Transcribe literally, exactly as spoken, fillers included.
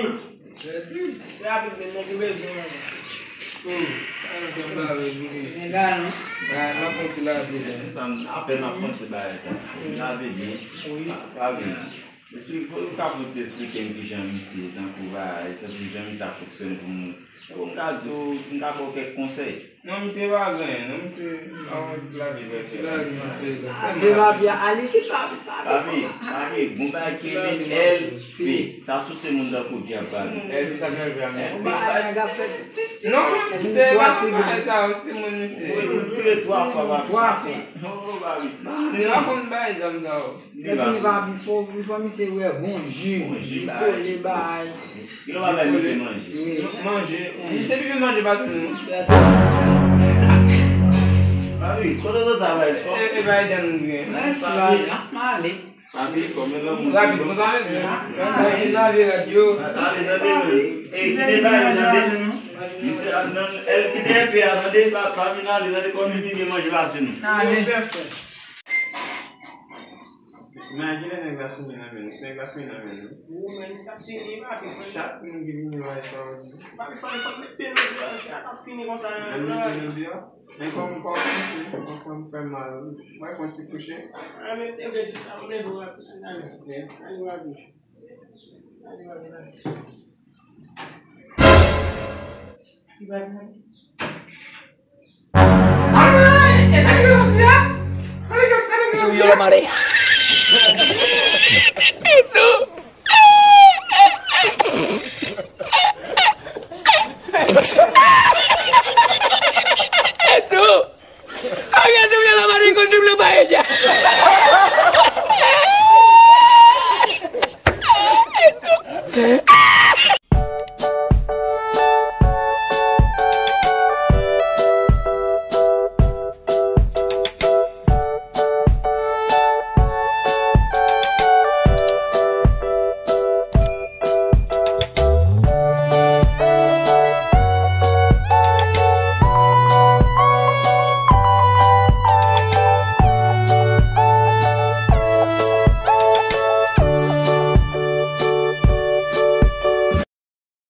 Trè tris. Trè tris, men nèg yo bezwen manje. Oh, sa yo konn lave vini. Gen galan. Ba, n ap fè yon ti lave. Sa m apèn ap panse bagay sa. Lave byen. Wi. Lave byen. Esplike, ou ka fouti esplike m kijan misye, tankou bagay, tankou jan misye ap fonksyone pou moun. Bon, m ka di w, m ka ba w kèk konsèy. Non, misye pa gen anyen, non, misye pa yon ti lavi bèl. Ti lavi, misye gen. Se Papi a, ale ki Papi, Papi. Papi, Papi, gon bagay ki rele L P. Sa souse moun tankou dyab, Papi. L P, sa gen L P a, men. L P, non, se pa ti bagay sa, se moun misye. Se pou tire twa fwa, Papi. Twa fwa. Non, Papi. Se pa konn bagay zam sa, o. Lè fini pa pi fò, yon fwa misye wè bon ji, ji kole bay. Ki lè w pa bay misye manje? Wi. Manje. Misye pi byen manje pase nou. Papi, kote w ta bay fò? E, e bay dan nou gen. Mèsi, Papi. M ale. Papi, kòm e lanmou. Rapid, konsa, mesye. Rapid, lave rad yo. Ale, tande, men. E, kite bay yo, tande. Misye ap nan, el kite epe a, tande. Pa, pa vin ale, tande, kòm li pi byen manje pase nou. Ale. Men kilè nèg la fini nan men nou? Si nèg la fini nan men nou. Ou menm sa fini, papi, fò chak moun ki vini la, e sa ou di. Papi, fò, fò met pye nou deyò, sa pa fini konsa, non. Met pye nou deyò? Men kòm, kòm, kòm, kòm fè mal, mwen fè yon ti kouche. A, men, e vle di sa, ou leve w ap, ale. Ok. Ale, papi. Ale, papi, ale. Li pa vini. Sou yo lo mare. Ayo, sou yo lo mare, konn sou yo paella.